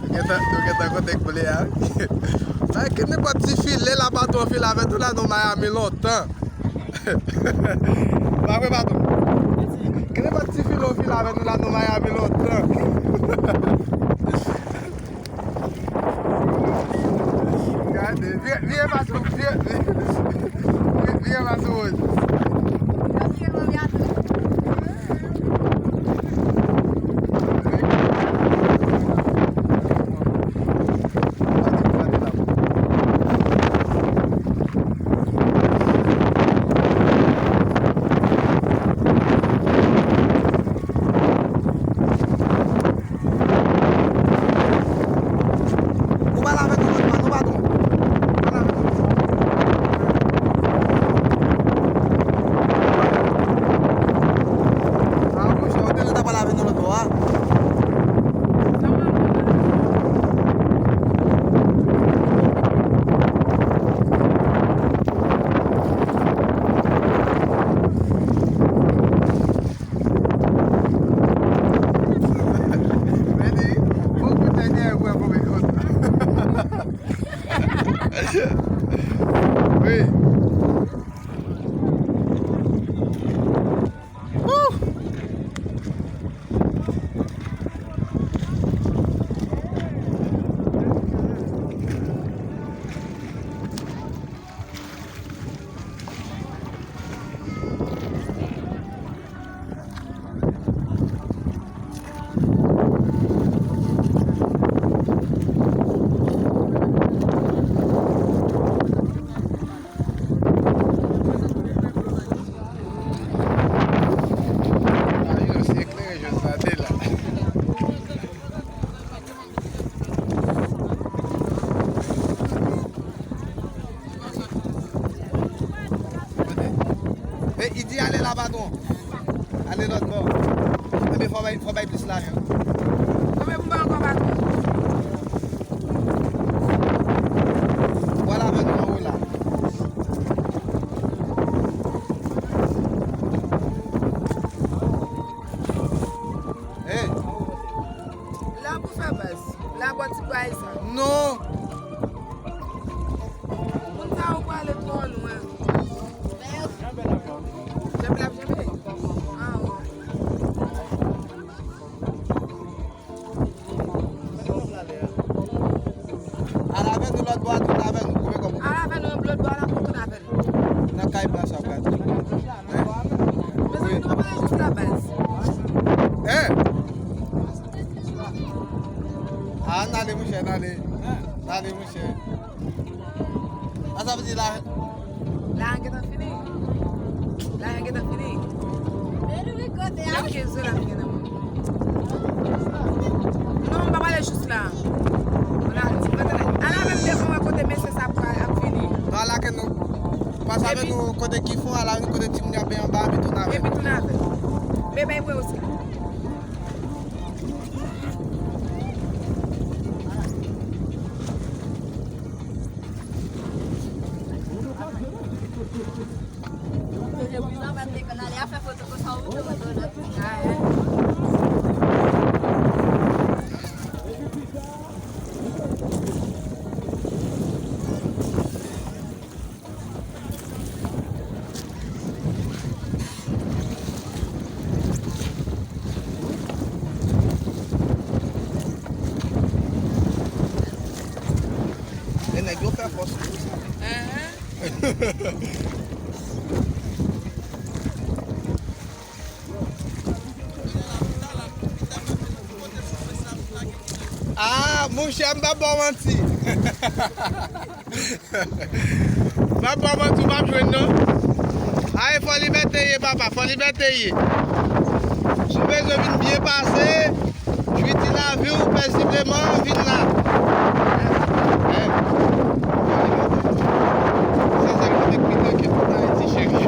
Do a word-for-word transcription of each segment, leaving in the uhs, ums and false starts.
Gentan, nou gentan kote k ble a, wi. Bay, ki nenpòt ti file la, patwon, file avè nou la, nou Miami lontan. Pa vre, patwon? Ki nenpòt ti file w file avè nou la, nou Miami lontan. Gade, vire, vire, patwon, vire, vire, vire, patwon. Ou pale avèk yon lòt bò, non, patwon? Pale avèk yon lòt bò. Ah, monchè, ou te gentan pale avèk yon lòt bò a. Wi. Woo! E, i di ale la, patwon. Ale lòt bò. Ebyen, fò bay, fò bay plis lajan. Konbyen pou m bay ankò, patwon? Vwala, avè nou anwo la. Hey! La pou fè baz. La bò ti pay sa. Non. Moun sa yo prale twò lwen. Janbe l ap janbe? Ah, wi. Al avè nou lòt bò a, tounen avè nou. Konbyen kòb ou gen? Al avè nou lòt bò a, la pou tounen avè nou. Nan kay blan sa, frè. Mezanmi, nou pa pale jis la, baz. Hein? Ah, n ale, monchè, n ale. N ale, monchè. A, sa vle di la. Lajan gentan fini. Lajan gentan fini. Menm kenz dola m gen nan men m. Non, m pa pale jis la. Ala, ala menm devan wè kote mesye sa ap, ap vini. Non, ala ke nou pase avè nou kote Gifon, ala nou kote timoun yo ap benyen anba, epi tounen avè nou. Epi tounen avè nou. Men bay mwen osi. E nèg yo fè fòs tou sa. Enhen. Ah, monchè, m p ap ba w manti. M ap ba w manti, w p ap jwenn non. Ay, fò Libète ye, papa, fò Libète ye. Si w bezwen vin byen pase, jwi ti lavi w, pèsibleman, vin la. Eh, eh. Se sèl kote k pi trankil pou Ayiti, cheri.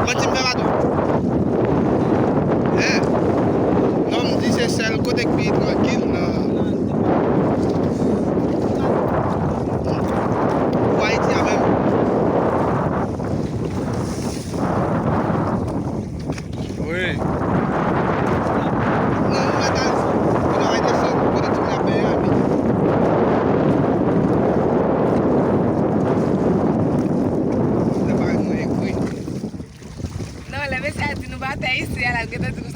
Manti m fè pa tou. Eh. Non, m di se sèl kote k pi trankil nan Pou Ayiti a menm. Wi. Non, nou mèt al, nou mèt al desann, kote timoun ap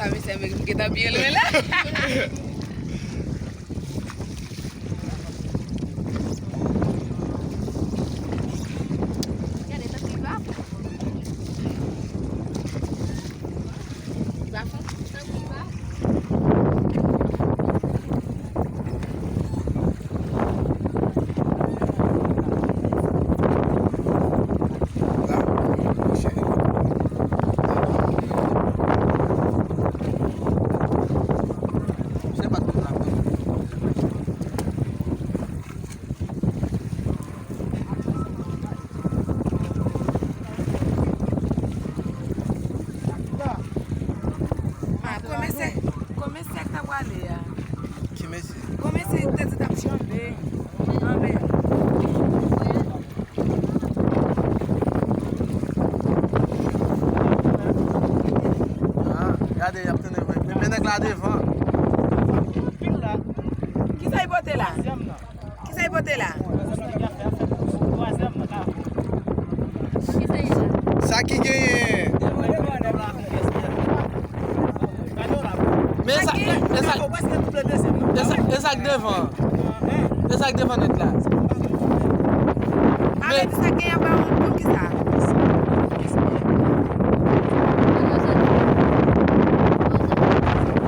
A, mesye, m gentan byen lwen la. Gade, tankou li pa fon. Li pa fon, tankou li pa fon. Ah, kòman se, kòman se k ta pwale a? Ki mesye? Kòman se te di t ap chanbe? Anben. Ah, gade, y ap tande vre. Men, men nèg la devan. Kisa y pote la? Kisa y pote la? Sa ki genyen? Men sa, men sa, men sa, men sa k devan. Men sa k devan nèt la. Men sa k genyen anba yon, pou kisa?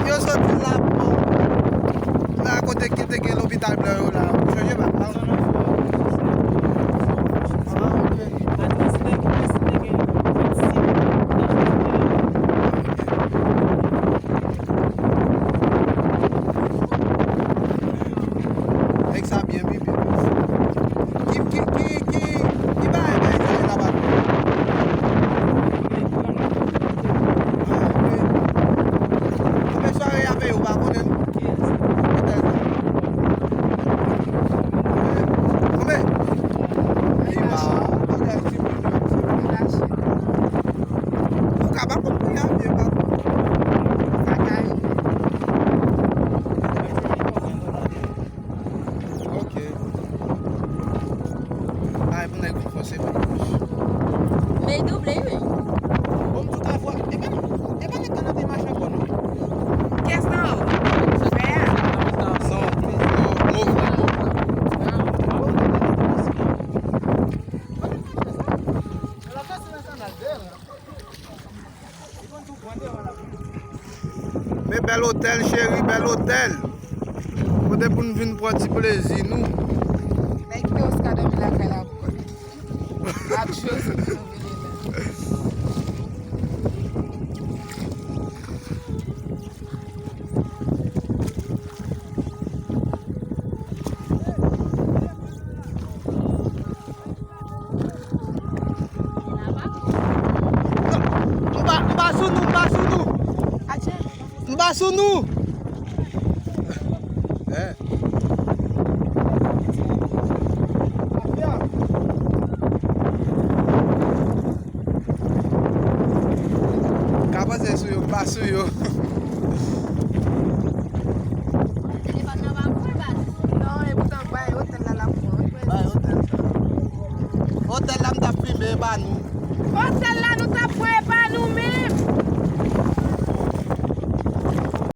Yo soti la, bon. La kote ki te gen lopital blan yo la. Ou chanje bak la. Ah, ok. Nèg sa byen bibi. Ki, ki, ki, ki, ki bagay, bagay sa yo la pa. Ah, ok. Apre sware a peye, ou pa konnen. Kiyès? Kiyès? Kòman? Li pa bagay ti moun yo, ti moun. Ou ka pa konn pri a byen, pa. Sa ka rive. Ok. Ay, pou nèg vin fòse plis. Men double, wi. Bon, tout la fwa, e pa, e pa nèg kanante mache ankò, non? Kès nan ou? Fè a? Non, non, non, non. Men bèl otèl, cheri, bèl otèl. Kote pou n vin pran ti plezi nou. Nèg kite Oscar dòmi lakay la pou kont li. Ak José pou nou vini la. M pa, m pa sou nou, m pa sou nou. Atye. M pa sou nou. Hein? Ka panse sou yo, m pa sou yo. Telefòn nan pa pou l, baz. Non, e poutan bay otèl la l ap pran. Bay otèl sa. Otèl la m t ap filme, e pa nou. Otèl la nou t ap pran, e pa nou menm.